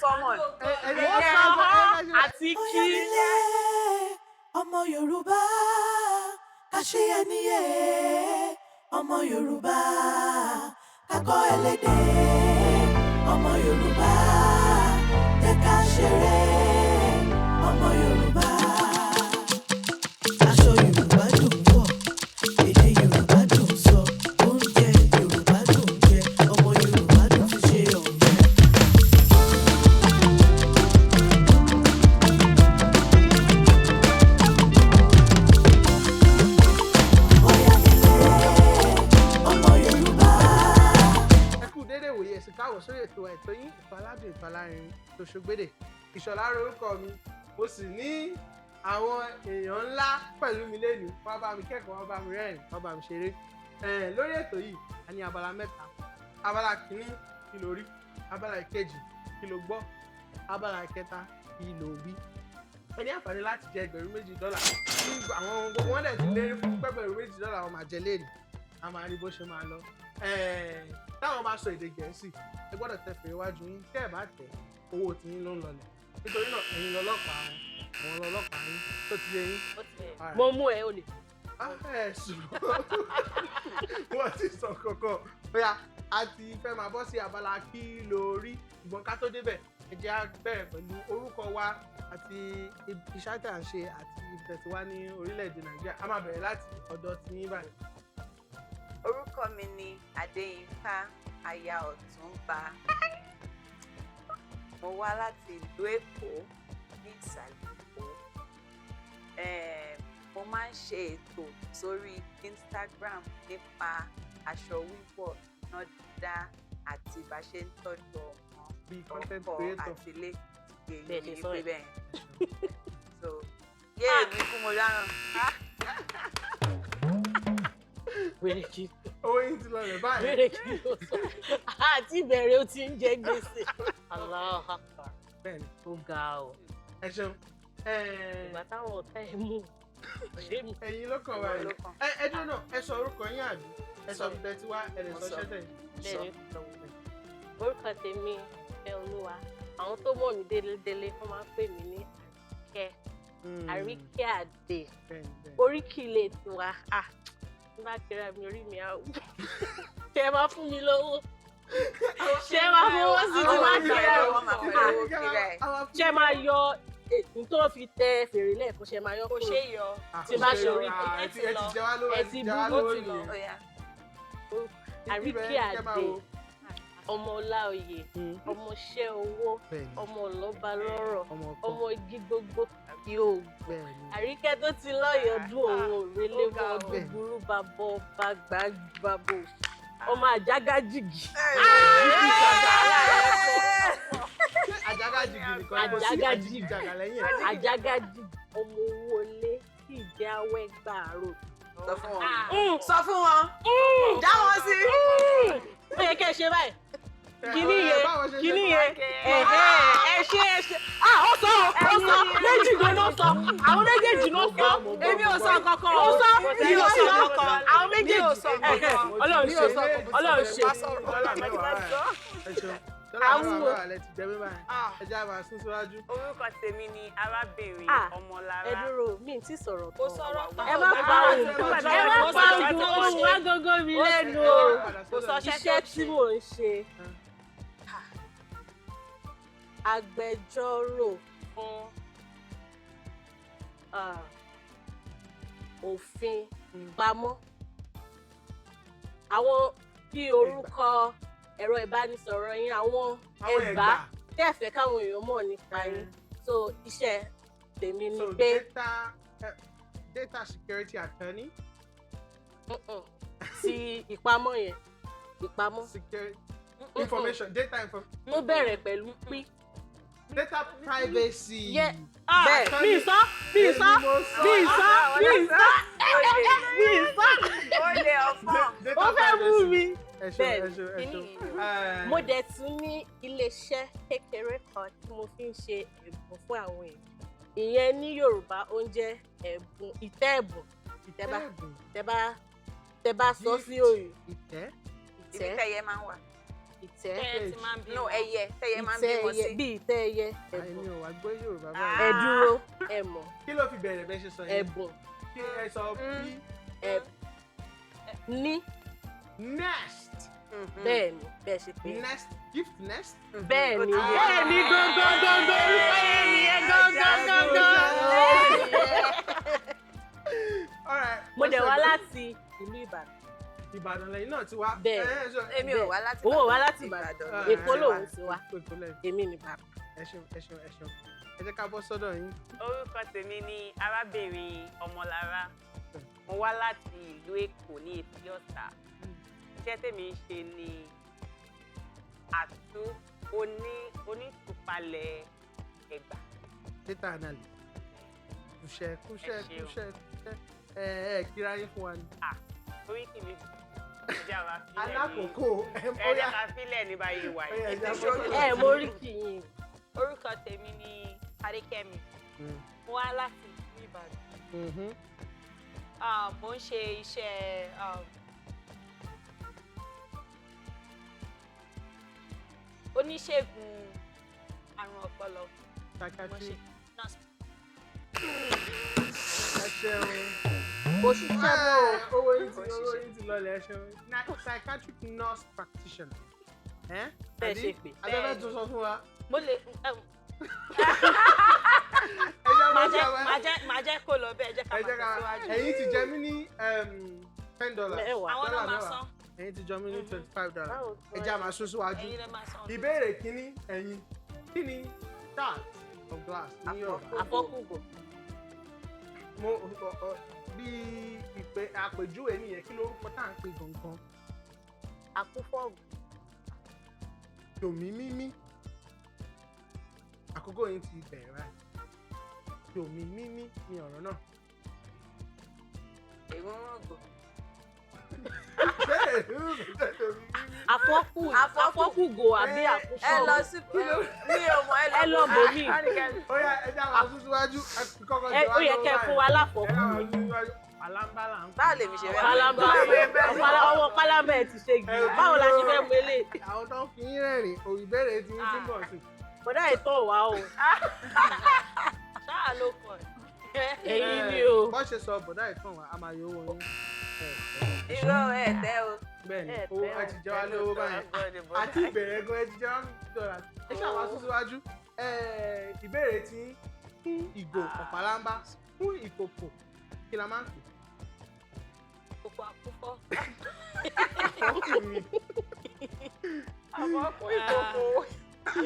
Sọ́mọ̀. Ó sọ ọ́ àti kí. Ọmọ Yorùbá ká ṣe ẹniyẹ, ọmọ Yorùbá kakọ ẹlẹ́dẹ̀, ọmọ Yorùbá jẹ́ ká ṣeré, ọmọ Yorùbá. Aṣọ Yorùbá dùn wọ̀, èdè Yorùbá dùn sọ, oúnjẹ Yorùbá dùn jẹ, ọmọ Yorùbá dùn fi ṣe ọ̀rẹ́. Bóyá nílé ọmọ Yorùbá. Ẹ kú déédéé wòye, ẹ̀sìn káwọ̀ sórí ètò ẹ̀tọ́ yín, ètò aládùn, ètò alárinrin Òṣogbèdè. Ìṣọ̀lá lorúkọ mi. Mo sì ní àwọn èèyàn ńlá pẹ̀lú mi lẹ́nu. Wọ́n bá mi kẹ́kọ̀ọ́, wọ́n bá mi rẹ́rìn, wọ́n bá mi ṣeré. Lórí ètò yìí, a ní abala mẹ́ta. Abala kìíní, kí ló rí? Abala ìkejì, kí ló gbọ́? Abala ìkẹta, kí ló wí? Ẹ ní àǹfààní láti jẹ $2,000 tí àwọn gbogbo wọn dẹ̀ ti lérí fún $2,000 wọn máa jẹ léèrè. A máa rí bó ṣe máa lọ. Táwọn bá sọ èdè Gẹ̀ẹ́sì, ẹ gbọ́dọ̀ tẹ fèrè iwájú yín. Tẹ́ ẹ bá tẹ̀, owó tí yín ló ń lọlẹ̀. Nítorí náà, ẹ̀yin lọ́lọ́pàá wọn, àwọn lọ́lọ́pàá yín. Tó ti yé yín? Alright. Mo mú ẹ olè. Ah, ẹ sùn, wọ́n ti sọ kankan. Bóyá a ti fẹ́ máa bọ́ sí abala kí ló rí, ṣùgbọ́n ká tó débẹ̀, ẹ jẹ́ á bẹ̀rẹ̀ pẹ̀lú orúkọ wa àti iṣẹ́ tí à ń ṣe àti ibi tẹ̀ tí wá ní orílẹ̀-èdè Nàìjíríà. A máa bẹ̀rẹ̀ láti ọ̀dọ̀ tí yín báyìí. Orúkọ mi ni Adéyínká aya Ọ̀túnba. Mo wá láti ìlú Èkó ní ìsàlẹ̀ Èkó. Mo máa ń ṣe ètò sórí Instagram nípa aṣọ wíwọ̀, iná dídá àti bá ṣe ń tọ́jú ọmọ, bíi content ọkọ creator. Àti ilé. Bẹ́ẹ̀ ṣe sọ Èyí yẹn. bẹ́ẹ̀. So, yé èmi kú, mo dáràn. Wèrè kí Owó yín ti lọlẹ̀ báyìí. Wèrè kí ló sọ àti ìbẹ̀rẹ̀ ó ti ń jẹ gbèsè. Allahu Akbar. Bẹ́ẹ̀ni. Ó ga o. Ẹ ṣeun. Ìgbà táwọn ọ̀tá ẹ̀ mú ṣé mi. Ẹ̀yin ló kàn Ìwọ báyìí. ló kàn. Ẹ dúró náà, ẹ sọ orúkọ yín àbí ẹ sọ ibi tẹ́ ti wá, ẹ lè sọ iṣẹ́ tẹ̀. Bẹ́ẹ̀ni, orúkọ tèmi Ìfẹ́ Olúwa. Àwọn tó mọ̀ mí délédélé, wọ́n máa ń pè mí ní Àríkẹ́, Àríkẹ́ Àdè. Bẹ́ẹ̀ni bẹ́ẹ̀ni. Oríkì ilé tiwa, ah, tí bá kíra mi, orí mi á wú. Ṣé ẹ máa fún mi lówó? Ṣé ẹ máa fowó sí tí bá kíra mi? Wọ́n máa fẹ́ lówó kíra ẹ̀. Ṣé ẹ máa yọ èyí tó fi tẹ fèrè lẹ́ẹ̀kan? Ṣé ẹ máa yọ Kò kúrò? ṣe é yọ. Tí bá ṣe orí ẹ ti jẹ wá lówó, ẹ ẹ ti ti jẹ wá bú lówó ó ti nìyẹn. Ó yá. Àríkẹ́ Ibẹ̀ kẹ́ máa Àdè, wo. ọmọ Ọláoyè, ọmọọṣẹ́ owó, Bẹ́ẹ̀ni. ọmọ ọlọ́ba lọ́rọ̀, Ọmọ ọkọ. ọmọ igi gbogbo yóò. Bẹ́ẹ̀ni. Àríkẹ́ tó ti lọ́yọ̀ọ́dún òun òrèlé Ó ga mọ́ o. ọdún burú bàbọ̀ ọba gbàgbàbọ̀ ọmọ àjágájìgì. Ṣé àjágájìgì nìkan ni? Kò sí Àjágájìgì. àjìgìjàgà lẹ́yìn ẹ̀? Àjágájìgì, ọmọ owó ilé tí ìjẹ́ awẹ́ gbàrò. Sọ fún wọn. Sọ fún wọn. Já wọn sí. Ó yẹ kẹ́ ẹ ṣe báyìí, kíní Ẹ, yẹn, báwo ṣe ṣe kíní fún yẹn, ẹ̀hẹ́, ẹ ṣe, ẹ ṣe. Ah, ó sọ, ó sọ méjì gan ló sọ, àwọn méjèèjì ló sọ. Èmi ò sọ kankan. Ó sọ. Mi ò sọ kankan. Àwọn Mi ò méjèèjì. sọ kankan. Ọlọ́run Mi ṣe, ò sọ kankan. Ọlọ́run ṣe. $10 ẹ ṣeun. Dọ́là Àwọn mẹ́wàá lẹ ti jẹ mí báyìí. Ah. Ẹ jẹ́ àmà sún síwájú. Orúkọ tèmi ni arábìnrin Ah, Ọmọlára. ẹ dúró, mi ì tí sọ̀rọ̀ Kò tán. sọ̀rọ̀ tán. Ẹ má pa òun, ẹ má pa òun, ohun wá gógó mi lẹ́nu o. Kò sọ iṣẹ́ Iṣẹ́ tó tí mò ń ṣe, agbẹjọ́rò fún òfin pamọ́ àwọn bí orúkọ ẹ̀rọ ìbánisọ̀rọ̀ yín, àwọn Àwọn ẹ̀gbá ẹ̀gbà. tẹ́ ẹ fẹ́ káwọn èèyàn mọ̀ nípa yín. So iṣẹ́ tèmi ni So pé data security attorney. Mm-mm, ti ìpamọ́ yẹn, ìpamọ́ Security information, data information. Tó bẹ̀rẹ̀ pẹ̀lú pí. Data privacy. Yeah. Bẹ́ẹ̀. Mi sọ, mi sọ, mi sọ, mi sọ, mi sọ. Ó lé ọfọ́n. Data Ó fẹ́ mú privacy. mi. Ẹ ṣeun, ẹ Bẹ́ẹ̀ni. ṣeun, ẹ Kíní ṣeun. yìí. Mo dẹ̀ tún ní iléeṣẹ́ kékeré kan tí mo fi ń ṣe ẹ̀bùn fún àwọn èèyàn. Ìyẹn ní Yorùbá, ó ń jẹ́ ẹ̀bùn, ìtẹ́ ẹ̀bùn. Tẹ́ bá Ẹ̀bùn. tẹ́ bá sọ sí òyìn. Ìtẹ́. Ibi Ìtẹ́. tẹ́yẹ máa ń wà. Ìtẹ́. Tẹ́yẹ ti máa ń bímọ. No, ẹyẹ tẹ́yẹ máa ń Ìtẹ́ bímọ ẹyẹ sí. bí ìtẹ́ ẹyẹ. Èmi Ẹ̀bùn. ò wá gbọ́ Yorùbá Ẹ báyìí. dúró, ẹ mọ̀. Kí ló fi bẹ̀rẹ̀ bẹ́ẹ̀ ṣe sọ yẹn? Ẹ̀bùn. Kí ẹ sọ bí Ní. Nest. Bẹ́ẹ̀ ni, bẹ́ẹ̀ ṣe pé. Nest, gift nest. Bẹ́ẹ̀ ni. Bẹ́ẹ̀ ni gangan gangan, orúkọ yẹn nìyẹn gangan gangan. All right. Mo dẹ̀ wá láti ìlú Ìbàdàn. Ìbàdàn lẹ́yìn náà ti wá. Bẹ́ẹ̀. Ẹ, ẹ, Èmi ò wá láti Òun ò wá láti Ìbàdàn. Ah, Èkó lòun ti wá. Èkó lẹ́yìn. Èmi ni bàbá. Ẹ ṣeun, ẹ ṣeun, ẹ ṣeun. Ẹ jẹ́ ká bọ́ sọ́dọ̀ yín. Orúkọ tèmi ni arábìnrin Ọmọlára. Mo wá láti ìlú Èkó ní Etí Ọ̀sà. Iṣẹ́ tèmi ń ṣe ni àtú onítùpalẹ̀ ẹ̀gbà. Data analyst. Kúṣẹ́, kúṣẹ́, Ẹ ṣeun. kúṣẹ́, kúṣẹ́. Ẹ ẹ kíra yín fún wa ni. Oríkì mi jẹ́ àwa fílẹ̀ ní. Alákòókò ẹ Ẹ bóyá. jẹ́ ká fílẹ̀ ní báyìí wà Ó yá, yìí. ẹ jẹ́ bọ́ sọ́dọ̀. Ẹ mo rí kì í. Orúkọ tèmi ni Adékẹ́mi. Mo wá láti ìlú Ìbàdàn. Mo ń ṣe iṣẹ́ oníṣègùn àrùn ọpọlọ. Mo ṣe Psychiatry. nurse. Ẹ ṣeun. Kò ṣiṣẹ́ mọ́ o. Owó yín ti lọlẹ̀, ẹ ṣeun. Psychiatric nurse practitioner. Ẹ́ Bẹ́ẹ̀ ṣe pé. Abẹ́fẹ́ tún sọ fún wa. Mo lè Ẹ jẹ́ máa bọ́ sí jẹ́ àwọn. máa jẹ́ kó lọ bẹ́ẹ̀, jẹ́ ká Ẹ jẹ́ ká máa tẹ̀síwájú. ẹ̀yin ti jẹ mí ní $10. Mẹ́wàá. Àwọn náà Dọ́là máa mẹ́wàá. san. Ẹ̀yin ti jọ mí ní $25. Báwo Ẹ jẹ́ a máa sún síwájú. Ẹ̀yin lè máa san. Ìbéèrè kínní, ẹ̀yin. Kí ni shard of glass ní Yorùbá? Àfọ́kùgò. Mo bí ìpè àpèjúwe nìyẹn, kí lórúkọ tá à ń pè gangan? Àkúfọ̀gù. Tòmí mímí. Àkókò yín ti bẹ̀rẹ̀ báyìí. Tòmí mímí ni ọ̀rọ̀ náà. Ìrúnrúngò. Bẹ́ẹ̀ ni ó jẹ́ tòmí mímí. Àfọ́kù Àfọ́kù. àfọ́kùgò àbí Ẹ, Ẹ àkúfọ̀gù. lọ sí, mi ò mọ̀, Ẹ lọ bòmí. Ó yá, ẹ já máa sún síwájú. Ẹ fi kọ́kọ́ Ẹ jẹ wá ó yẹ lọ́wọ́ kẹ́ ẹ fún wa báyìí. Ẹ láfọ̀kù. já máa sún síwájú. Pàlámbá là ń pè. Báwo lèmi ṣe fẹ́ mọ̀? Pálábá ọwọ́ pálábá ẹ ti ṣe gbì. Báwo la ṣe fẹ́ mú eléyìí? Àwọn tó ń fi yín rẹ́rìn-ín, òyìnbéèrè tí yín ti ń bọ̀ sí. Bọ̀dá ìtàn wá o. Ṣáà ló kọ̀ ẹ́. Ẹ̀yin ni o. Bọ́ ṣe sọ bọ̀dá ìtàn wa, a máa yọ owó yín. Irọ́, ẹ̀ tẹ́ o. Bẹ́ẹ̀ ni, Ẹ owó tẹ́ ẹ ti jẹ wá lówó báyìí. Àti ìbẹ̀rẹ̀ gan ẹ ti jẹ wá dọ́là. Ẹ ṣáà wá sún síwájú. Ìbéèrè tí fún ìgò ọ̀pálámbá, fún ìkòkò, kí la máa ń pè? Kòkò àkúfọ́. Àfọ́kùnrin. Àfọ́kù ìkòkò.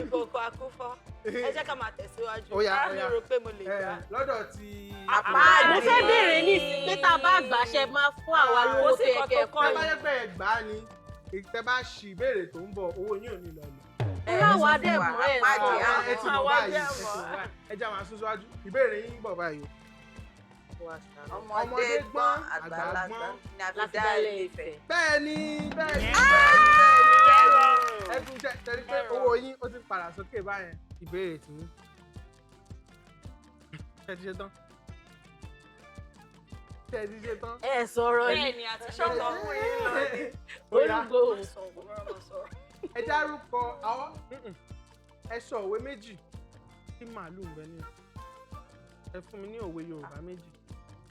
Ìkòkò àkúfọ́. Ẹ jẹ́ ká máa tẹ̀síwájú. Ó yá, ó Mi yá. ò rò pé mo lè gbà. Lọ́dọ̀ ti. Àpáàdì. Mo fẹ́ béèrè ní ìsìn pé tá a bá gbà ṣe máa fún àwa lówó Kò sí tó yẹ nǹkan kẹ́ ẹ tó fún Tẹ́ wa. bá jẹ́ pé ẹ gbà á ni, tẹ́ bá ṣì ìbéèrè tó ń bọ̀, owó yín ò ní lọlẹ̀. Láwa dẹ̀ mọ́ ẹ̀ Àpáàdì, sọ. Ẹ ti mọ̀ Àwa báyìí, jẹ́ ẹ ti mọ̀. mọ̀ báyìí. Ẹ jẹ́ máa sún síwájú. Ìbéèrè yín ń bọ̀ báyìí o. Ọmọdé gbọ́n, àgbàlagbà ní a fi Láti dá dálẹ̀ Ilé Ifẹ̀. Ifẹ̀. Bẹ́ẹ̀ ni, bẹ́ẹ̀ ni, bẹ́ẹ̀ ni, bẹ́ẹ̀ ni. Ẹ tún jẹ́ tẹ́lí pé owó yín ó ti padà sókè báyẹn. Ìbéèrè tí yín. Ṣé ẹ ti ṣe tán? Ṣé ẹ ti ṣe tán? Ẹ sọ̀rọ̀ ni. Bẹ́ẹ̀ ni, àti ṣọ́kọ̀. Ó yá, Olúgbò. ẹ dárúkọ àwọn, ẹ sọ òwe méjì tí màálù ń bẹ nínú. Ẹ fún mi ní òwe Yorùbá méjì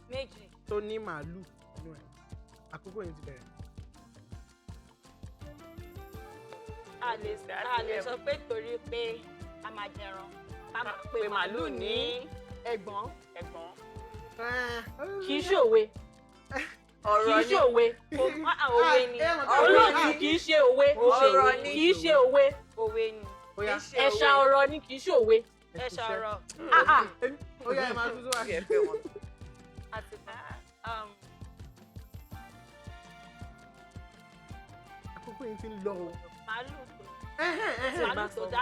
Méjì. tó ní màálù nínú ẹ̀. Àkókò yín ti bẹ̀rẹ̀. A lè sọ pé torí pé a máa jẹran, ká máa pe màálù ní ẹ̀gbọ́n. Ẹ̀gbọ́n. Kì í ṣòwe. Kì Ọ̀rọ̀ í ni. ṣòwe. Òwe ni. Olóòtú, kì í ṣe òwe. Ọ̀rọ̀ ni. Kì í ṣe òwe. Òwe ni. Ó yá, Kì í ṣe Ẹ̀ṣà òwe. ọ̀rọ̀ ni, kì í ṣòwe. Ẹ ṣọ̀rọ̀. Ah, ah. Ó yá, ẹ máa tún síwájú. Ẹ fẹ́ wọn. Àti Àkókò yín ti ń lọ o. màálù tó Ẹhẹ́n, ẹhẹ́n. màálù tó dá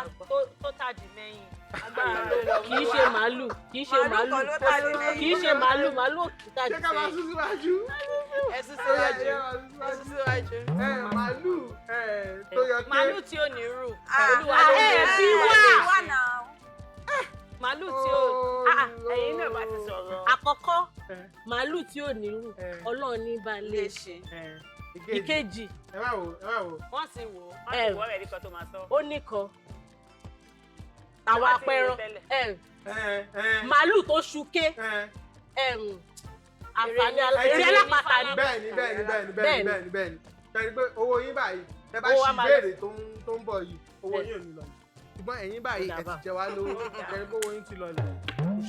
tó tàdí mẹ́yìn. Agbára ló lọ. Kì í ṣe màálù. Kì í ṣe Màálù màálù. kan ló tàdí mẹ́yìn. Kì í ṣe màálù. Màálù ò kì í tàdí Ṣé ká máa sẹ́yìn. sún síwájú? Ẹ sún Ó yá, ẹ síwájú. jẹ́ máa sún Ẹ sún síwájú. síwájú. Ẹ màálù ẹ tó yọ pé Màálù tí ò ní rù. Ah, Olúwa ló ẹ ń fi bẹ. wá. Wà náà. Màálù tí ò Ah, Ẹ̀yin náà bá ti sọ̀rọ̀. Àkọ́kọ́, Ẹ. màálù tí ò ní rù, Ẹ. Ọlọ́run ní bá lè Lè ṣe. Ẹ. Ìkejì. Ẹ má wò, ẹ má wò. Wọ́n ti wò ó. Wọ́n ti wọ́ rẹ̀ ní kan tó máa sọ. Ó nìkan àwọn Wọ́n ti wò apẹran tẹ́lẹ̀. em, Ẹ ẹ màálù tó ṣuké, ẹ. àǹfààní Ẹ ti eré alápatà ni. Bẹ́ẹ̀ni, bẹ́ẹ̀ni, bẹ́ẹ̀ni, bẹ́ẹ̀ni. Bẹ́ẹ̀ni. Bẹ́ẹ̀ni, bẹ́ẹ̀ni. Bẹ́ẹ̀ni pé owó yín báyìí, ẹ bá Owó wa ṣì máa lọ. béèrè tó ń bọ̀ yìí, owó yín ò ní lọ. Ṣùgbọ́n ẹ̀yin báyìí, Ó ẹ ti dà bá. jẹ wá lówó, ẹ pé owó yín ti lọlẹ̀.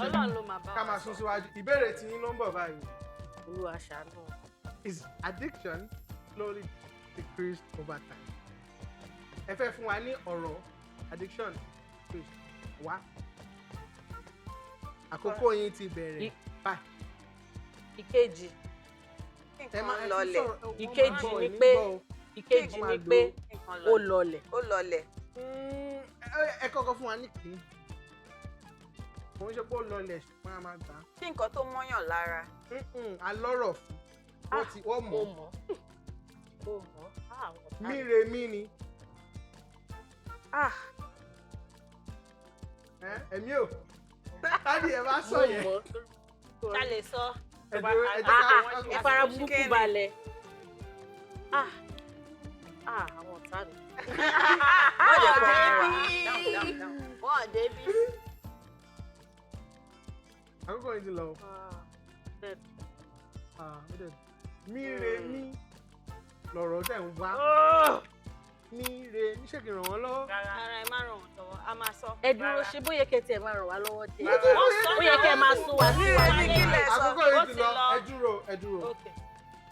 Ọlọ́run ló máa bá Ká wa máa sọ. sún síwájú. Ìbéèrè tí yín ló ń bọ̀ báyìí. Olúwa ṣàánú. Is addiction slowly decreased over time? Ẹ fẹ́ fún wa ní ọ̀rọ̀ addiction decreased wá. Àkókò yín ti bẹ̀rẹ̀ báyìí. Ìkejì. Ẹ máa Nǹkan ẹ ti lọlẹ̀. sọ̀rọ̀, wọ́n máa Ìkejì gbọ́, ni èmi pé- gbọ́ o. Ìkejì Wọ́n máa ni lò pé ó. Nǹkan ó lọlẹ̀. lọlẹ̀. Ó lọlẹ̀. Ẹ kọ́kọ́ fún wa ní kìíní. Kò ń ṣe pé ó lọlẹ̀, ṣùgbọ́n a máa gbà á. Kí nǹkan tó mọ́yàn lára. Alọ́rọ̀ fún. Wọ́n ti wọ́n Mo mọ̀. mọ̀, mo mọ̀. Ah, àwọn ọ̀tá mi. Míremí ni. Ah, Ẹ̀mí ò. Tádì ẹ bá sọ Mo yẹn. mọ̀. Ta lè sọ? Ẹ dúró, ẹ jẹ́ Ah, ká ah, ẹ fara burúkú Kíni? balẹ̀. Ah, ah, àwọn ọ̀tá mi. Wọ́n lè kọ́ wa. Débi. Down, down, down. Wọ́n débi. Àkókò yìí ti lọ. Ah, bẹ́ẹ̀. Ah, ó dẹ̀ míremí lọ̀rọ̀ tẹ̀ ń wá. Míremí, ṣé kí n ràn wọ́n lọ́wọ́? Rárá. Ara ẹ má ràn wọ́n lọ́wọ́, a máa sọ. Ẹ dúró, ṣe bóyá kẹ́ tiẹ̀ máa ràn wá lọ́wọ́ dé. Mo ti Wọ́n sọ. Ó yẹ kẹ́ ẹ máa sún wa sí wa. Míremí, kí lẹ sọ? Àkókò Ó yìí ti ti lọ. lọ. Ẹ dúró, ẹ dúró. Okay.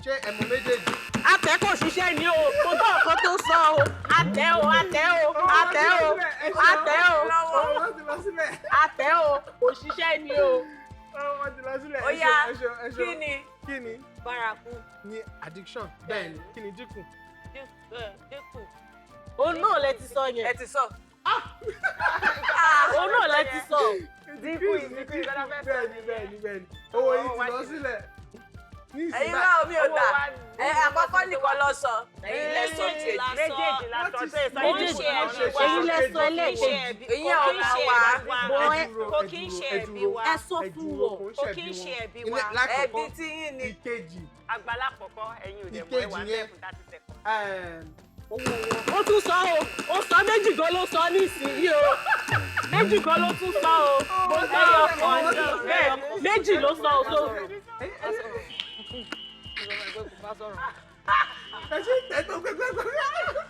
Ṣé ẹ mọ méjèèjì? Atẹ kò ṣiṣẹ́ ni o, kò tó nǹkan tó sọ o. Atẹ o, atẹ o, atẹ o, atẹ o, Ọwọ́ wọn ti lọ sílẹ̀. atẹ o, kò ṣiṣẹ́ ni o. Ọwọ́ wọn ti lọ sílẹ̀. Ó Ẹ yá, ṣeun, ẹ ṣeun, ẹ ṣeun. Kí ni? Kí ni? Bárakú. Ni addiction. Bẹ́ẹ̀ni, kí ni dínkù? Dínkù. Òun náà lẹ ti sọ Ẹ yẹn. ti sọ. Òun náà lẹ ti sọ. Dínkù dínkù, ìgbàlá fẹ́ sọ. Bẹ́ẹ̀ni, bẹ́ẹ̀ni, bẹ́ẹ̀ni. Owó yìí ti lọ sílẹ̀. Ní ìsìn Ẹ̀yin báyìí. náà mi ò Owó tà. wa Ẹ àkọ́kọ́ nìkan lọ sọ. Ẹ̀yin lẹ sọ ti èjì. Méjèèjì la sọ tó èso. Méjèèjì. Wọ́n ṣe Èyí lẹ sọ ṣe ẹlẹ́ẹ̀kejì. Ìyẹn ò kàn wá. Bọ́ Ẹ dúró, Kò ẹ kí ń dúró, ṣe ẹ ẹbí dúró. wa. Ẹ sọ Ẹ fún dúró, wọn. kò ń Kò ṣẹ̀bi kí ń ṣe wọn. ẹbí Ilé- wa. Ẹbí Lákọ̀ọ́kọ́, tí yín ni. ìkejì, Agbala kọ̀kọ́, ẹ̀yin ò dẹ̀ mọ̀, ẹ wà Ìkejì yẹn. bẹ́ẹ̀ fún 30 seconds. Owó wọn. Ó tún sọ o, ó sọ méjì gan ló sọ nísìnyí o. Méjì gan ló tún sọ o. Ẹyọ kan ni bẹ́ẹ̀, méjì ló sọ o. So Ẹ ṣe tẹ́tọ́ gbẹgbẹgbẹ.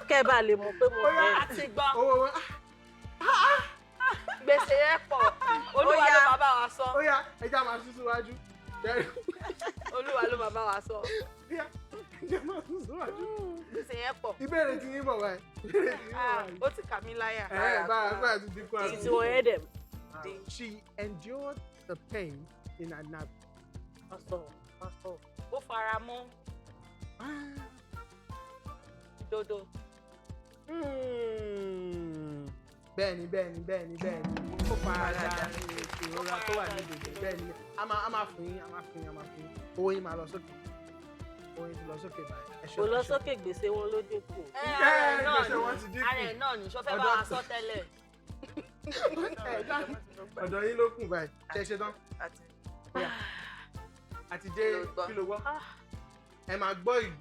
kẹ́ ẹ bá lè mọ̀ pé mo Ó yá. fẹ́. A ti gbọ́. Owó wọn. Gbèsè yẹn pọ̀. Olúwa Ó yá. ló máa bá wa sọ. Ó yá, ẹ jẹ́ á máa sún síwájú. Olúwa ló máa bá wa sọ. Ó yá, ẹ jẹ́ á máa sún síwájú. Gbèsè yẹn pọ̀. Ìbéèrè tí yín bọ̀ báyìí. Ìbéèrè tí yín bọ̀ Ah, báyìí. ó ti kà mí láyà. Ẹ bára àti dínkù àti. Títí wọn yẹn dẹ̀. She endured the pain in her navel. Má sọ̀rọ̀, má sọ̀rọ̀. Ó fara mọ́ dodo. Bẹ́ẹ̀ni, bẹ́ẹ̀ni, bẹ́ẹ̀ni, bẹ́ẹ̀ni. Ó fara da ìrora tó wà níbi ìdè. Bẹ́ẹ̀ni, a máa fún yín, a máa fún yín, a máa fún yín. Owó yín máa lọ sókè. Owó yín ti lọ sókè báyìí. Ẹ ṣeun, Kò lọ ẹ ṣeun. sókè, gbèsè wọn ló dínkù. Ẹ, Ẹ, ara ẹ̀ náà gbèsè ni. wọn ti dínkù. Ara ẹ̀ náà ni. Ṣó fẹ́ bá wa sọ tẹ́lẹ̀? Ẹ, dájú. Ọ̀dọ̀ yín ló kù báyìí. Ṣé ẹ ṣe tán? Àti Àti dé. Kí ló gbọ́? Kí ló gbọ́? Ẹ máa gbọ́ ìlú.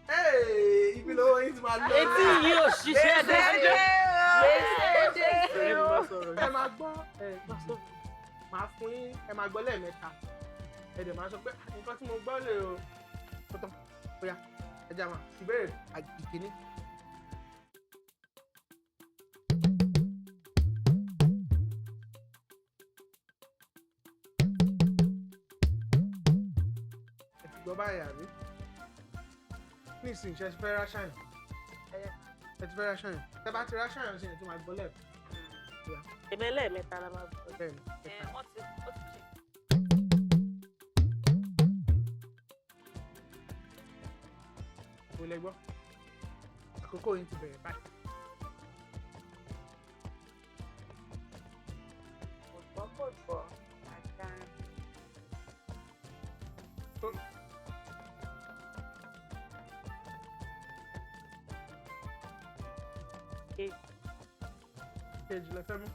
Ee, ibi lówó yín ti máa lọ. Etí yìí ò ṣiṣẹ́ déédéé. Gbèsè. Ẹ máa gbọ́ ẹ máa fún yín, ẹ máa gbọ́ lẹ́ẹ̀mẹ́ta. Ẹ dẹ̀ máa sọ pé, "Ah, nǹkan tí mo gbọ́ lè o." Ó tán, ó yá, ẹ já máa ìbéèrè ìkíní. Ẹ ti gbọ́ báyìí àbí? Nísìnyí, ṣe fẹ́ ráṣàyàn? Ẹ ti fẹ́ ráṣàyàn? Tẹ bá ti ráṣàyàn sí, ẹ tún máa gbọ́ lẹ́ẹ̀kan. Èmi ẹlẹ́ẹ̀mẹ́ta la máa gbọ́. Bẹ́ẹ̀ni, Ẹ, ẹ̀ka. wọ́n ti ó ti ṣe. Kò lè gbọ́. Àkókò yín ti bẹ̀rẹ̀ báyìí. Kò gbọ́, kò gbọ́. Ajá ń Kejì lẹ fẹ́ mú.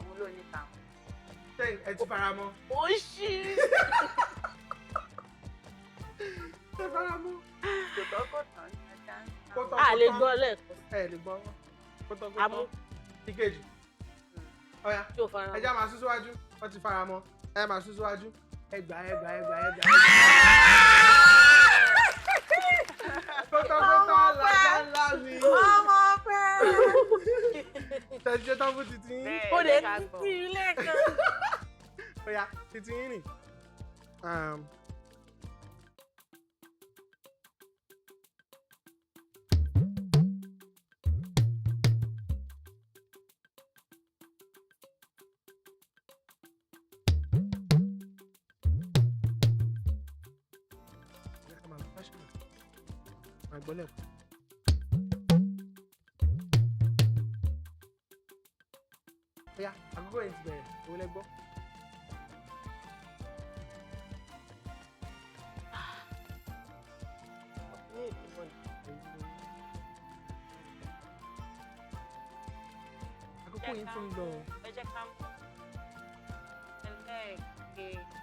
Òun ló ní tàwọn. Ṣé ẹ ti fara mọ́? Ó ṣí. Ṣé faramọ́? Kòtọ́kòtọ́ ni ajá ń sá. Kótó A lè gbọ́ lẹ́ẹ̀kan. Ẹ lè gbọ́ kótó-kótó. Amú. Ìkejì. Ọ̀ya Tí o fara ẹ mọ́. já máa sún síwájú, wọ́n ti faramọ́. Ẹ máa sún síwájú. Ẹ gbà ẹ gbà ẹ gbà ẹ gbà. Kótó-kótó lajá ńlá mi. Ọmọ pẹ́. Tẹ̀sí ṣe tán fún titi yín. Bẹ́ẹ̀ Ó lè ẹ jẹ́ ká gbọ́. tí ilé kan. Ọ̀ya titi yín nì. Máa gbọ́ lẹ́ẹ̀kan. Ọ̀ya àkókò yìí ti bẹ̀rẹ̀, èwo lẹ gbọ́? Ní ìdìbò ni. Àkókò yìí ti ń lọ o. Ẹ jẹ́ ká mú ẹlẹ́ẹ̀kejì.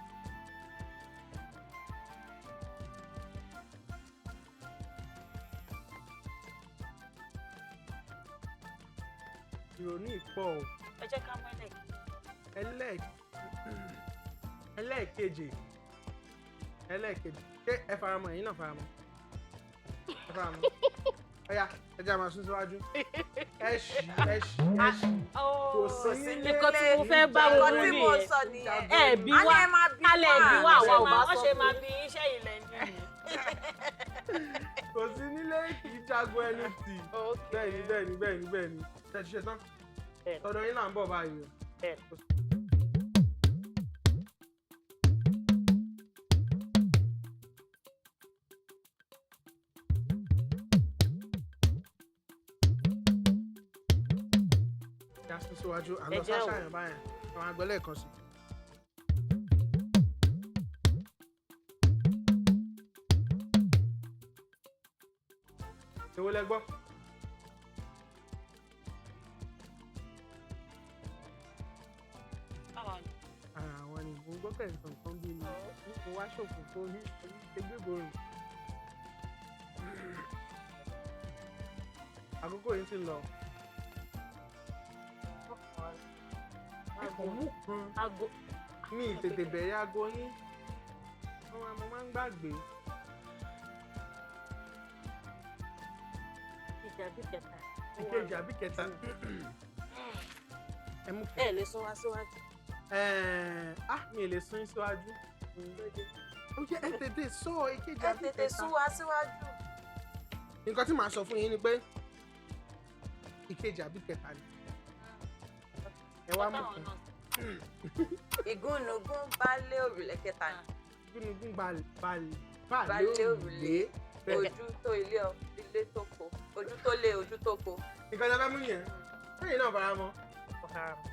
Ìrònú ìpọ̀ o. Ẹ jẹ́ ká mú ẹlẹ́ẹ̀kejì. Ẹlẹ́ẹ̀kejì ẹlẹ́ẹ̀kejì ṣé ẹ faramọ́? Ẹ̀yin náà faramọ́? Ẹ faramọ́. Ọ̀ya ẹ jẹ́ a máa sún síwájú. Ẹ ṣì ẹ ṣì ẹ ṣì kò sí nílé. Nǹkan tí mo fẹ́ bá Nǹkan wọn tí wí mo nìyẹn. sọ nìyẹn. Ẹ bí A ní wá. ẹ máa bí Kálẹ̀ wá. bí wá àwa ò bá Wọ́n sọ ṣe fún máa yín. bí iṣẹ́ ilẹ̀ ní. Kò sí nílé kì í jagun ẹni tì. Bẹ́ẹ̀ni bẹ́ẹ̀ni bẹ́ẹ̀ni bẹ́ẹ̀ni. Ṣé ẹ ti ṣe tán? Bẹ́ẹ̀ni. Tọ̀dọ̀ yín là ń bọ̀ báyìí o. Bẹ́ẹ̀ni. Ẹ sún síwájú, à ń Ẹ lọ jẹ́ o. sáṣàyàn báyẹn. Àwọn àgbẹ̀ lẹ́ẹ̀kan sí. Èwo lẹ gbọ́? Àwọn ni mo gbọ́ pẹ̀lú nǹkan bí mi mo wá ṣòfò tó ní ẹgbẹ́gbòrò. Àkókò yìí ti lọ. Ẹ kàn mú kan. Aago Mi ì tètè bẹ̀rẹ̀ aago yín. Mo máa ń gbàgbé. ìjà bí kẹta. Ìkejì àbí kẹta. Ẹ mú kan. Ẹ lè sún wá síwájú. Ah, mi ì lè sún síwájú. Ó yẹ ẹ tètè sọ ìkejì Ẹ àbí tètè kẹta. sún wa síwájú. Nǹkan tí màá sọ fún yín ni pé ìkejì àbí kẹta ni. Ẹ wá mú kan. Ìgúnnugún bá lé òrùlé kẹta ni. Gúnugún balẹ̀ Balẹ̀ balẹ̀ òrùlé. òrùlé. Ojú tó ilé ọ ilé tó ko. Ojú tó lé ojú tó ko. Nǹkan tí a fẹ́ mú yẹn, lẹ́yìn náà fara mọ́. Mo fara mọ́.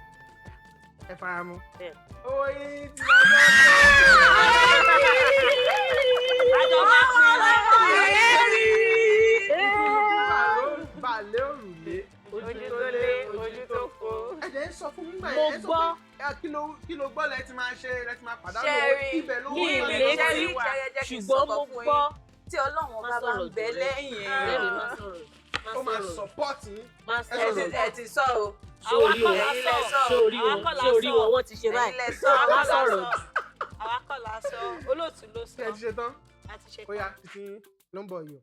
Ẹ fara mọ́. Bẹ́ẹ̀ni. Owó yín ti lọ sọ́kè. Àjọ máa pín Gúnugún balẹ̀ òrùlé. ojú tó lé ojú tó kó. Ẹ jẹ́ ń sọ fún mi gbà Mo yẹn. Ẹ sọ gbọ́. pé, "Ẹ, kí ló gbọ́ lẹ ti máa ṣe lẹ ti máa pàdánù Ṣé owó rí? ibẹ̀ lówó Mi yẹn ì lọ." létí. Ṣé rí? Ṣé jẹ́ kí n Ṣùgbọ́n sọ̀kọ̀ mo fún gbọ́. yín? Tí Ọlọ́run Má ọba bá ń sọ̀rọ̀ bẹ jù rẹ. lẹ́yìn Ọ̀rẹ́ mi èèyàn. má sọ̀rọ̀. Ó máa Má sọ̀rọ̀. support yín. Má ẹ sọ̀rọ̀. Ẹ ti sọ o. Sórí wọn. Ẹ̀yin lẹ sọ o. Sórí wọn. Àwa kọ́ la Sórí sọ. wọn. Wọ́n ti ṣe Ẹ̀yin báyìí. lẹ sọ o. Má sọ̀rọ̀ jù. Àwa kọ́ la sọ, olóòtú ló sọ. Ṣé ẹ ti ṣe tán? A ti ṣe Ó yá, títí yín ló ń bọ̀ yìí o.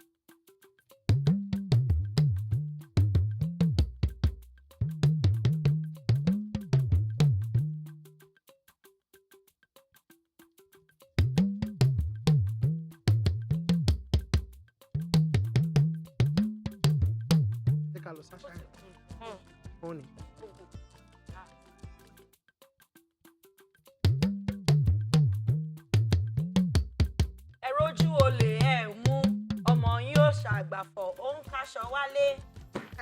Ẹ ká lọ sáṣà. Òun ni. Ẹ rojú olè ẹ mú, ọmọ yín ó ṣàgbàfọ̀, ó ń kaṣọ wálé.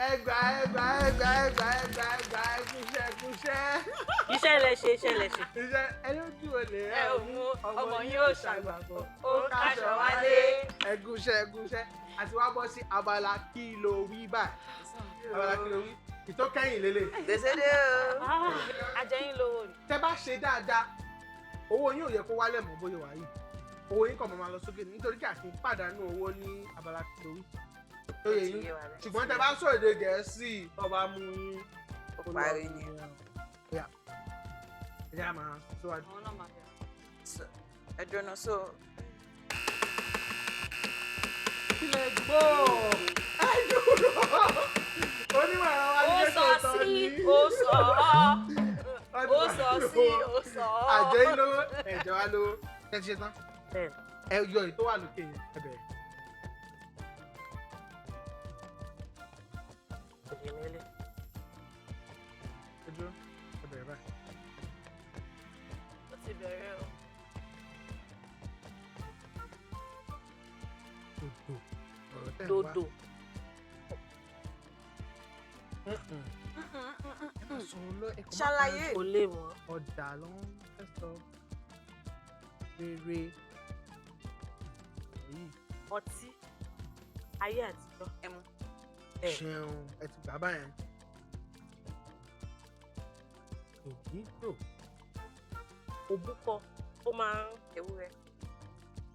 Ẹgbà ẹgbà ẹgbà ẹgbà ẹgbà ẹgbà ẹkúṣẹ́ ẹkúṣẹ́. Iṣẹ́ lẹ ṣe, iṣẹ́ lẹ ṣe. Iṣẹ́ ẹ lójú olè Ẹ ò mú, ọmọ yín ó ṣàgbàfọ̀, ó ń kaṣọ wálé. Ẹgúnṣẹ́ ẹgúnṣẹ́ àti wá bọ́ sí abala kí ló wí báyìí. Abala kí ló wí. Ìtókẹ́yìn lélẹ̀. Gbèsè dé o. Ajẹ́yìn lówó ni. Tẹ bá ṣe dáadáa, owó yín ò yẹ kó wálẹ̀ mọ́ bóyá wà yìí. Owó yín kàn máa lọ sókè nítorí kí àti pàdánù owó ní abala kìlówí. Tó Ó yẹ ti yín. yé wa bẹ́ẹ̀. Ṣùgbọ́n tẹ bá sọ èdè Gẹ̀ẹ́sì, ọba mú yín. Ó parí ni. Ó yá. Ẹ jẹ́ á máa síwájú. Àwọn náà máa bẹ̀rẹ̀. So, ẹ dúró náà, so Kílẹ̀ gbọ́. Ẹ dúró. Onímọ̀ ẹ̀rọ wa ní Ó kẹ́kọ̀ọ́ sọ tán sí, ní. ó sọ ọ́. Ó sọ sí, ó sọ ọ́. Àjẹ́ yín lówó, ẹ̀jẹ̀ wa lówó. Ẹ ti ṣe tán. Bẹ́ẹ̀. Ẹ yọ èyí tó wà lókè yẹn, ẹ bẹ̀rẹ̀. Kò lè nílé. Ẹ dúró, ẹ bẹ̀rẹ̀ báyìí. Ó ti bẹ̀rẹ̀ o. Dòdò. Ọ̀rọ̀ tẹ̀ ń wá. Dòdò. Mm-mm. Ẹ má sọ̀rọ̀ lọ, ẹ kàn má Ṣàlàyé. Kò lè mọ̀. Ọ̀dà ló ń fẹ́ sọ. Rere. Ọ̀rọ̀ yìí. Ọtí. Ayé àtijọ́. Ẹmu. Bẹ́ẹ̀. Ṣeun, ẹ ti gbà báyẹn. Dòmídò. Òbúkọ. Ó máa ń Ewúrẹ́.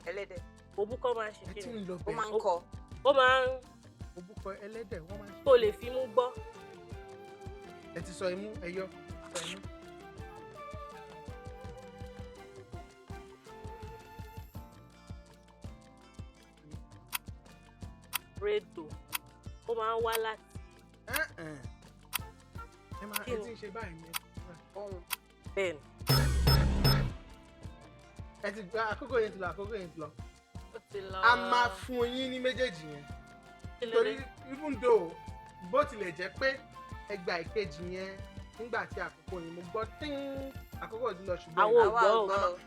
Ẹlẹ́dẹ̀. Òbúkọ máa ń ṣe Ẹ kí ti ni? ń lọ Ó bẹ̀. máa ń kọ. Ó máa ń Òbúkọ ẹlẹ́dẹ̀ wọ́n máa ń ṣe. tó lè fi mú gbọ́. Ẹ ti sọ imú, ẹ yọ. Sọ imú. Rédò. Ó máa ń wá láti. Ẹ-ẹ̀. Ẹ máa Kí ẹ ni? ti ń ṣe báyìí ni. Ohun. Bẹ́ẹ̀ ni. Ẹ ti gba àkókò yẹn ti lọ, àkókò yẹn ti lọ. Ó ti lọ. A máa fún yín ní méjèèjì yẹn. Kí ló Torí dé? even though bó tilẹ̀ jẹ́ pé ẹgbà ìkejì yẹn nígbà tí àkókò yẹn mo gbọ́ tín àkókò ti lọ, ṣùgbọ́n Àwọn ò Àwa gbọ́ ò o. gbọ́ o.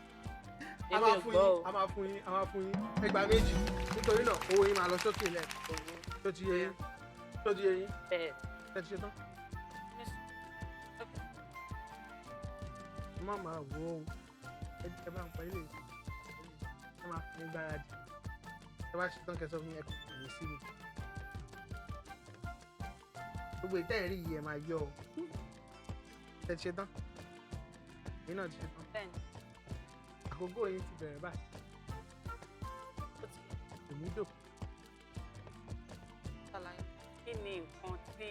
A Èmi máa ò fún gbọ́ yín, o. a máa fún yín, a máa fún yín ẹgbà méjì. Nítorí náà owó yín máa lọ sókè lẹ̀. Tó ti yé yín, tó ti yé yín. Bẹ́ẹ̀. Ẹ ti ṣe tán. Ẹ má máa wò ó, ẹ bá ń pa ilé, ẹ máa fi gbáradì. Ẹ bá ṣe tán kẹsàn fún yín, ẹ kò yín sí mi. Gbogbo ìtẹ́ẹ̀rí yìí ẹ máa yọ ọ. Ẹ ti ṣe tán, èyí náà ti ṣe tán. Bẹ́ẹ̀ni. Àkókò yín ti bẹ̀rẹ̀ báyìí. Ó ti Tòmídò. Ṣàlàyé. Kí ni nǹkan tí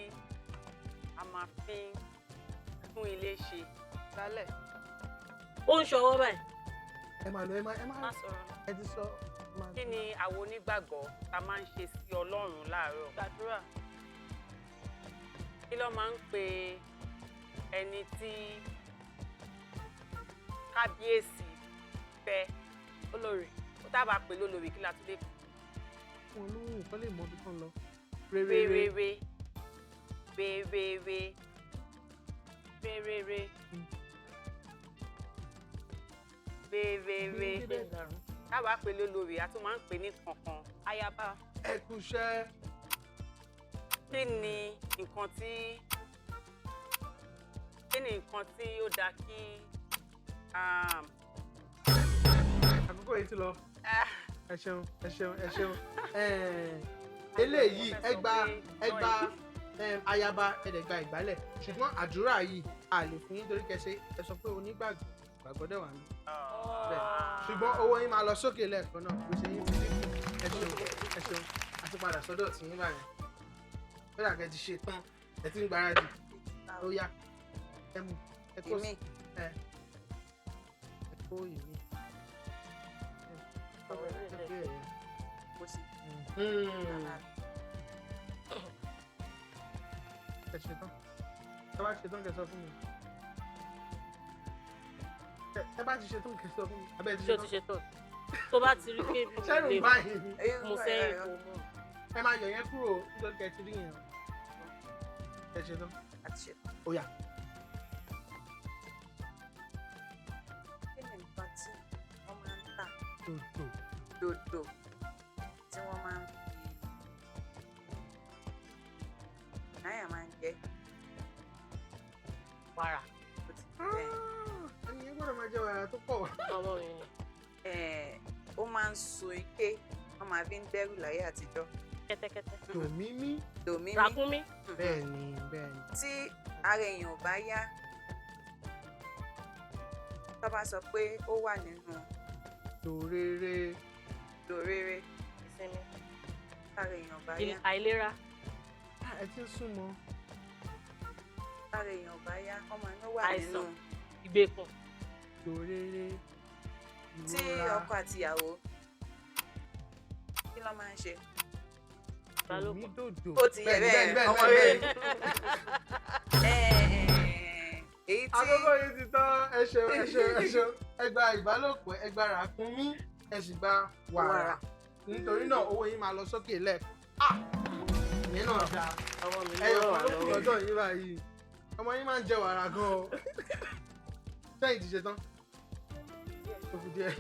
a máa fi ń tún ilé ṣe? Gbálẹ̀. Ó ń ṣọwọ́ báyìí. Ẹ máa lọ, ẹ máa ẹ Má máa sọ̀rọ̀ lọ. Ẹ ti sọ ẹ máa. Kí ni àwọn onígbàgbọ́ ta máa ń ṣe sí Ọlọ́run láàárọ̀? Gbàdúrà. Kí ló máa ń pe ẹni tí kábíyèsí fẹ́? Olórí. Ó tábà pè lólórí, kí la tún lè Fún olóhùn kọ́ lè mọ ibi tán lọ. pè? Rere rere Rere. rere Rere. Tábà pè lólórí, a tún máa ń pè ní kankan. Ayaba. Ẹ kú iṣẹ́. Kí ni nǹkan tí ó dáa kí Àkókò yìí ti lọ. Ẹ ṣeun, ẹ ṣeun, ẹ ṣeun. Eléyìí ẹ gba, ẹ gba ayaba, ẹ dẹ̀ gba ìgbálẹ̀, ṣùgbọ́n àdúrà yìí a lè fún yín torí kẹsẹ̀ ẹ sọ pé onígbàgbọ́ gbàgbọ́ dẹ̀ wà ní bẹ́ẹ̀, ṣùgbọ́n owó yín máa lọ sókè lẹ́ẹ̀kan náà, bó ṣe yín ti dínkù. Ẹ ṣeun, ẹ ṣeun. Àti padà sọ́dọ̀ tí yín báyẹn ó dà kẹ́ ti ṣe tán, ẹ ti ń gbáradì. Ó yá, ẹ mú, ẹ kó Èmi. ẹ kó ìmí. Kò sí. Ẹ ṣe tán. Ẹ bá ṣe tán kẹ́ sọ fún mi. Ẹ bá ti ṣe tán kẹ́ sọ fún mi. Abẹ́ ti Ṣé ṣe o ti tán. ṣe tán? Tó bá ti rí pé mi ò Ṣẹ́rù lè báyìí mú sẹ́yìn kò mú. Ẹ máa yọ yẹn kúrò nítorí kẹ́ ti rí yẹn o. Ẹ ṣe tán. Àti ṣe. Ó yá. Kí ni nǹkan tí wọ́n máa ń tà? Dòdò. Dòdò tí wọ́n máa ń fi náírà máa ń jẹ. Wàrà. Ó ti bẹ́ẹ̀. Ẹni yẹn gbọ́dọ̀ máa jẹ wàrà tó pọ̀. Ọmọ mi ni. Ó máa ń so ike, wọ́n máa fi ń dẹ́rù láyé àtijọ́. Kẹ́tẹ́kẹ́tẹ́. Dòmímí. Dòmímí. Ràkúnmí. Bẹ́ẹ̀ ni, bẹ́ẹ̀ ni. Tí ara èèyàn ò bá yá, tó bá sọ pé ó wà nínú Dòrere. Dòrere. Ìsinmi. Tára èèyàn bá yá. Àìlera. Ah, ẹ ti ń súnmọ́. Tára èèyàn bá yá, ọmọ inú wà Àìsàn. nínú. Ìgbèkùn. Dòrere. Tí Ìrora. ọkọ àti ìyàwó, kí ló máa ń ṣe? Ìbálòpọ̀. Tòmídòdò. Ó ti yẹ Bẹ́ẹ̀ni, bẹ́ẹ̀, bẹ́ẹ̀ni, ọmọ bẹ́ẹ̀ni, rere. bẹ́ẹ̀ni. Èyí tí Àkókò yìí ti tán. Ẹ ṣeun, ẹ ṣeun, ẹ ṣeun. Ẹ gba ìbálòpọ̀, ẹ gba ràkúnmí, ẹ sì gba wàrà. Wàrà. Nítorí náà owó yín máa lọ sókè lẹ́ẹ̀kan. Ah! Ìyẹn náà dáa. Ọmọ mi ló Ẹyọ ràn wá kan ló kù lọ́wọ́. lọ́dọ̀ yín báyìí. Ọmọ yín máa ń jẹ wàrà gan o. Sẹ́yìn ti ṣe tán. Ó kù díẹ̀.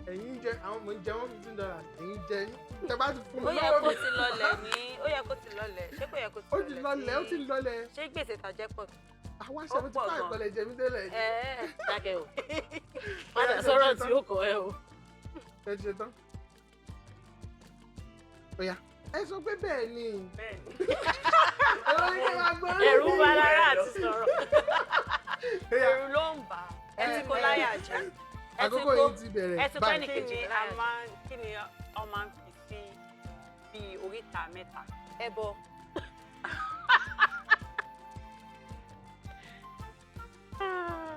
Ẹ̀yin ń jẹ àwọn, mò ń jẹ $115. Ẹ̀yin jẹ tẹ bá ti fún mi Ó yẹ lọ́wọ́ kó mi. ti lọlẹ̀ ní, ó yẹ kó ti lọlẹ̀, ṣé kò yẹ kó ti Ó ti lọlẹ̀, ó ti lọlẹ̀. Ṣé gbèsè tàjẹ́ pọ̀? Àwa Ó 75 pọ̀ gan. kọlẹ̀ jẹ mí tẹ́lẹ̀. Ẹ̀ẹ́. Dákẹ́ o. Padà sọ̀rọ̀ tí ó kọ ẹ o. Ẹ ti ṣe tán. Ó yá, ẹ sọ pé bẹ́ẹ̀ ni. Bẹ́ẹ̀ ni. Ẹ̀rọ ní kí n máa gbọ́. Ẹ̀rù ń ba lára àti sọ̀rọ̀. Ó yá, Ẹ̀rù ló ń bà á. Ẹ ti kó láyà jẹ. Ẹ ti àkókò kó yìí ti bẹ̀rẹ̀ ẹ ti kó báyìí. ẹnì Kí kejì ni a láyà jẹ. máa kí ni ọ máa ń fi sí bí oríta mẹ́ta? Ẹbọ.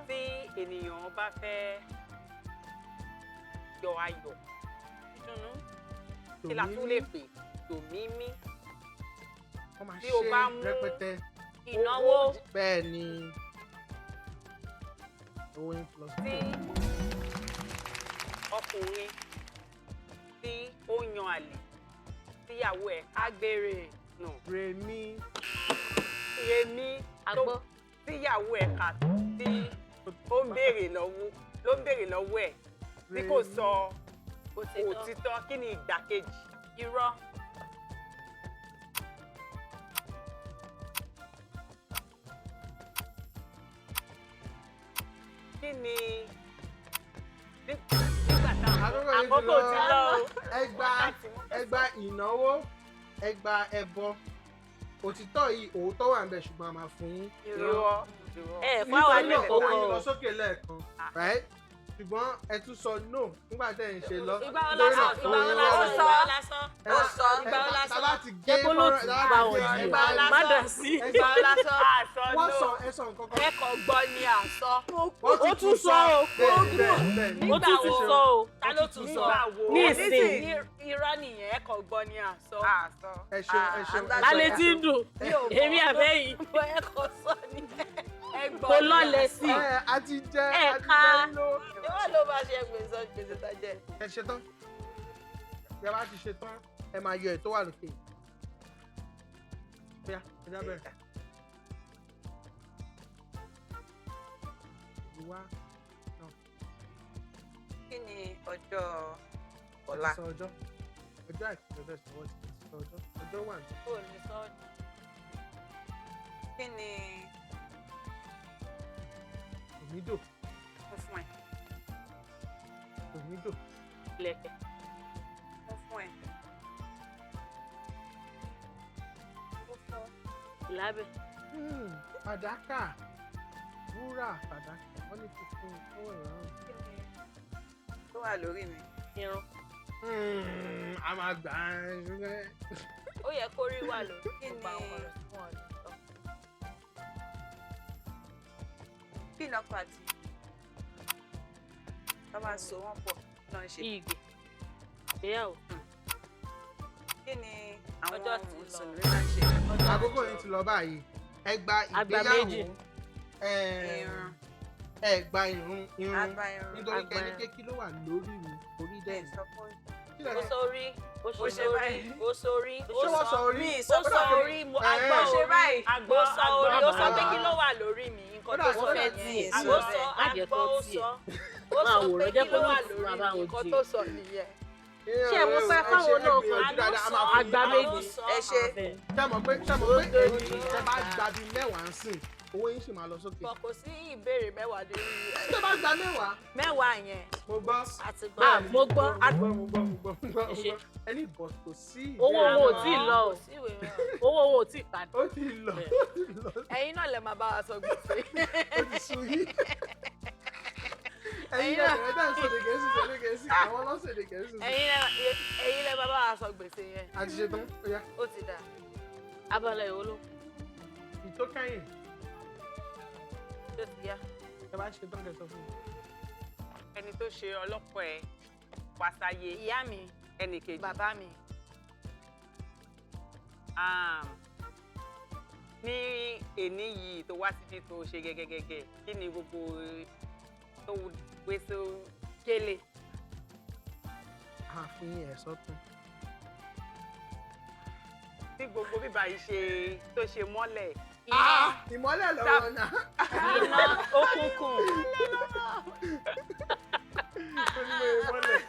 Tí ènìyàn bá fẹ́ yọ ayọ̀, Ìdùnnú. kí la tún lè pè? Tòmímí. Wọ́n máa Tí o ṣe bá mú- rẹpẹtẹ. Ìnáwó. Bẹ́ẹ̀ ni. Owó yín plus Tí ọkùnrin tí ó yan àlè tíyàwó ẹ̀ Agbèrè. nù. Rèmí. Rèmí Agbọ́. tíyàwó ẹ̀ kà tí ó ń béèrè lọ́wọ́ ló ń béèrè lọ́wọ́ ẹ̀ tí kò sọ Òtítọ́. òtítọ́, kí ni ìdàkejì? Irọ́. Kí ni nígbà táwọn Àkókò yìí Àkókò ti lọ o. Ẹ gba, ẹ gba ìnáwó, ẹ gba ẹbọ. Òtítọ́ yìí, òótọ́ wà ń bẹ̀, ṣùgbọ́n a máa fún yín. Irọ́. Irọ́. Ẹ fún àwa Nítorí ní náà owó kókó yín o. lọ sókè lẹ́ẹ̀kan, right? Ṣùgbọ́n ẹ tún sọ no nígbà tẹ́ ẹ̀ ń ṣe lọ. Ìgbà wo la Nítorí sọ? náà, Ìgbà wo owó la yín sọ? wá Ìgbà wo la sọ? Ẹ wá- Ó sọ. ẹ Ìgbà wo la tá sọ? bá ti gé Jẹ́ kó lóòtú fọ́nrán- tá bá bá wọn ti gé jù. ẹ bá Má dà sí. Ìgbà wo la sọ? Àsọ Wọ́n no. sọ, ẹ sọ nǹkan kan. Ẹ kàn gbọ́ ni à sọ. Wọ́n Ó tún sọ o. Bẹ́ẹ̀ bẹ́ẹ̀ bẹ́ẹ̀ ni. Ó tún ti sọ o. Ta ló tún sọ? Nígbà wo? Ní ìsìn. Ní irọ́ nìyẹn, ẹ kàn gbọ́ ni à sọ. Àsọ. Ẹ ṣeun, ẹ ṣeun. Ah, Lálẹ́ tí ń dùn. Mi ò mọ̀. Èmi àbẹ́yìn. Bọ́ ẹ kàn sọ ni. Ẹ gbọ́ Kò ni à lọlẹ̀ sọ. sí. Ẹ a ti jẹ, a ti Ẹ̀ka. jẹ ló. Ìwọ ló máa ṣe gbèsè gbèsè tá jẹ. Ẹ ṣe tán. Bí a bá ti ṣe tán, ẹ máa yọ ètò wà lókè. Bóyá ẹ já bẹ̀rẹ̀. Ìwá Kí ni ọjọ́ ẹ ọ̀la? ti sọ ọjọ́. Ọjọ́ àìkú ló fẹ́ sọ, wọ́n ti sọ ọjọ́. Ọjọ́ wà ní. Kò ní sọ. Kí ni Tòmídò. mo fún ẹ? Tòmídò. Ilẹ̀kẹ̀. Mo fún ẹ. Mo fún Ìlábẹ̀. Fàdákà. Wúrà, fàdákà. Wọ́n ní tuntun tó wà lọ́rùn. Kí ni tó wà lórí mi? Irun. A máa gbà á ṣùgbọ́n. Ó yẹ kó rí wà lórí Kí gbogbo àwọn ni- ọ̀rọ̀ tí wọ́n lè sọ. Kí ni ọkọ àti tó bá so wọ́n pọ̀ kí ló ń ṣe? Ìgè. Ìgbéyàwó. Kí ni àwọn Ọjọ́ ti lọ. mùsùlùmí máa ń ṣe? Àkókò yìí ti lọ báyìí. Ẹ gba Àgbà ìgbéyàwó. méjì. Ẹ Irun. ẹ gba irun, irun. Àgbà irun. Nítorí Àgbà kẹ́ni irun. pé kí ló wà lórí mi, orí dẹ̀ Ẹ ni. sọ fún Kí lẹ Ó sọ orí, Ó ó ṣe sọ orí, ó sọ orí, ó Ṣé wọ́n sọ orí? mi ó sọ sọ orí, mo Ẹ̀. agbọ́ Ṣe orí, báyìí. ó sọ orí, ó sọ pé Àgbọ̀. kí ló wà lórí mi, nǹkan Ó tó dà- sọ ó dà- nìyẹn. tiẹ̀ Ó sọ sọ Má jẹ́ agbọ́, kó ó tiẹ̀. sọ, ó Máa sọ wòrán, pé jẹ́ kí kó ló wà lóòtú lórí máa bá mi, wọn nǹkan jẹ. tó sọ nìyẹn. Ṣé mo fẹ́ káwọn náà gbìyànjú dáadáa, a máa fún Àgbà yín. méjì. Ẹ ṣe. Ṣé mọ̀ pé, ṣé mọ̀ pé ẹ̀yin tẹ́ bá gba bíi mẹ́wàá ń sìn, owó yín sì máa lọ sókè. Bọ̀ kò sí ìbéèrè mẹ́wàá lórí rẹ̀. Tẹ́ bá gba mẹ́wàá, Mẹ́wàá yẹn mo gbọ́. àti gbọ́. Ah, mo gbọ́. Mo gbọ́, mo gbọ́, mo gbọ́, mo gbọ́, Ẹ mo ṣé. gbọ́. Ẹni bọ̀ kò sí Owó ìbéèrè. wọn ò tí ì lọ o. Kò sí ìwé rẹ̀. Owó wọn ò tí ì padà. Ó ti lọ, ó ti lọ, Ẹ̀yin náà lè máa bá wa sọ gbèsè. ó ti sú yín. Ẹ̀yin náà ẹ̀ dá ń sọ̀dẹ̀ Gẹ̀ẹ́sì, sọ̀dẹ̀ Gẹ̀ẹ́sì, àwọn ló ń sọ̀dẹ̀ Gẹ̀ẹ́sì. Ẹ̀yin lẹ bàbá wa sọ gbèsè yẹn. A ti ṣe tán, ó yá. Ó ti dà. Abala èwo ló? Ìtó kẹ́yìn. Tó ti yá. Ẹ bá ṣe tán kẹ́ sọ fún mi. Ẹni tó ṣe ọlọ́pọ̀ ẹ wá sáyé. Ìyá mi. Ẹnì kejì. Bàbá mi. Ní èní yìí tó wá síbi tó ṣe gẹ́gẹ́gẹ́gẹ́, kí ni gbogbo tó gbé só Gèlè. Àfin ẹ̀ sọ́tún. Tí gbogbo bíbá yìí ṣe tó ṣe mọ́lẹ̀. Ìmọ́lẹ̀ lọ́rọ̀ náà. Iná òkùnkùn. Ó ní mo ìmọ́lẹ̀.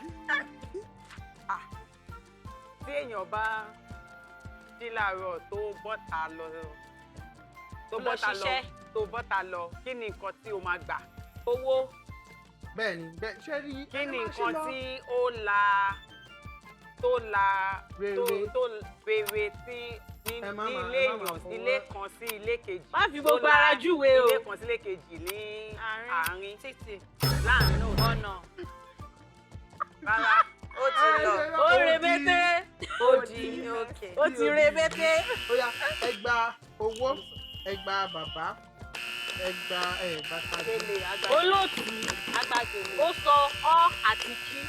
Tí èèyàn bá jí láàárọ̀ tó bọ́ta lọ, tó Lọ bọ́ta lọ, ṣiṣẹ́. tó bọ́ta lọ, kí ni nǹkan tí o máa gbà? Owó. Bẹ́ẹ̀ni, bẹ́ẹ̀ ṣé rí. Kí ni nǹkan tí ó la tó la tó Rere. tó rere tí ní Ẹ má ní máa- ilé ẹ má máa èèyàn fọwọ́. ilé kan sí ilé kejì. Má fi Tó gbogbo la ara júwe o. Ilé kan sí ilé kejì ní Àárín. àárín. Títì. Láàárín náà. Ọ̀nà. Rárá. Ó ti lọ. Ó rebete. Ó di òkè. Ó ti rebete. Ó yá, ẹ gba owó, ẹ gba bàbá, ẹ gba ẹ bàtà. Gèlè àgbà. Olóòtú Àgbàgèlè. ó sọ ọ́ àti kí.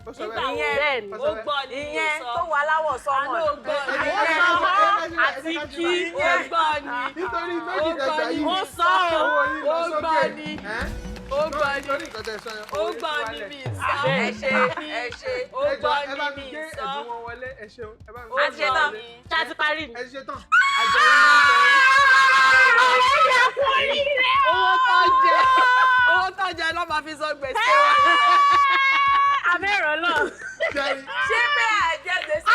Ó sọ Nígbà bẹ́ẹ̀. wo? Bẹ́ẹ̀ ni. Ó Ó sọ bẹ́ẹ̀. gbọ́ ni Ìyẹn ó sọ. tó wà láwọ̀ sọ́mọ̀. Àná ó gbọ́ ni. Ó sọ ọ́ àti kí. Ó gbọ́ ni. Nítorí méjì dàgbà yìí. Ó sọ ọ́. Owó yín lọ Ó sókè. gbọ́ ni. Ẹ́? Ó gbọ́ ni. Nítorí nǹkan tẹ́ sọ yẹn, Ó owó yín gbọ́ ti ni wálẹ̀. mi sọ. Ẹ ṣe, ẹ ṣe. Ó Ẹ gbọ́ jọ̀ọ́, ẹ bá ni mi mi gbé sọ. ẹ̀bùn wọn wọlé, ẹ ṣeun. Ẹ bá mi Ó gbé A ti ṣe tán. gbọ́ ni. Ṣé a ti parí ni? Ẹ ṣe tán. Àjọ yín ló ń jẹ yín. Owó tó jẹ. Owó tó jẹ ló máa fi sọ gbèsè wa. Abẹ́rọ̀ náà. Jẹ́rìí. Ṣé pé àjẹ gbèsè?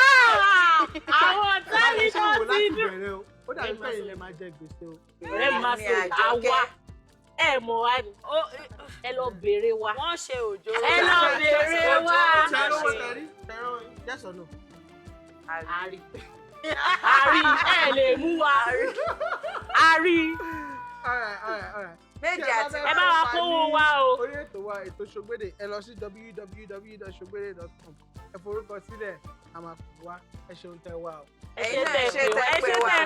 Àwọn ọ̀tá Báyìí mi ṣe tó wò ti láti dùn. bẹ̀rẹ̀ o. Ó dàbí pé ilẹ̀ máa jẹ gbèsè o. Ọ̀rẹ́ mi máa Ní sọ Àjọkẹ́. àwa. Ẹ mọ̀ wá ni. Ẹ lọ béèrè wa. Wọ́n ṣe òjò. Ẹ lọ béèrè wa. Ṣé lówó tẹ̀rí? Ṣé lówó yes or no? Àrí. Àrí ẹ lè mú wa. Àrí. All right, all right, all right. Méjì Tí ẹ bá àti fẹ́ Ẹ bá wa kópa kówó ní wa o. Orí ètò wa, ètò Ṣògbédè, ẹ lọ sí www.sogbede.com. Ẹ forúkọ sílẹ̀, a máa pè wá. Ẹ ṣeun tẹ wá o. Ẹ ṣé Ẹ̀yin náà tẹ́ ṣe pè wá. tẹ́ Ẹ pè ṣé wá. tẹ́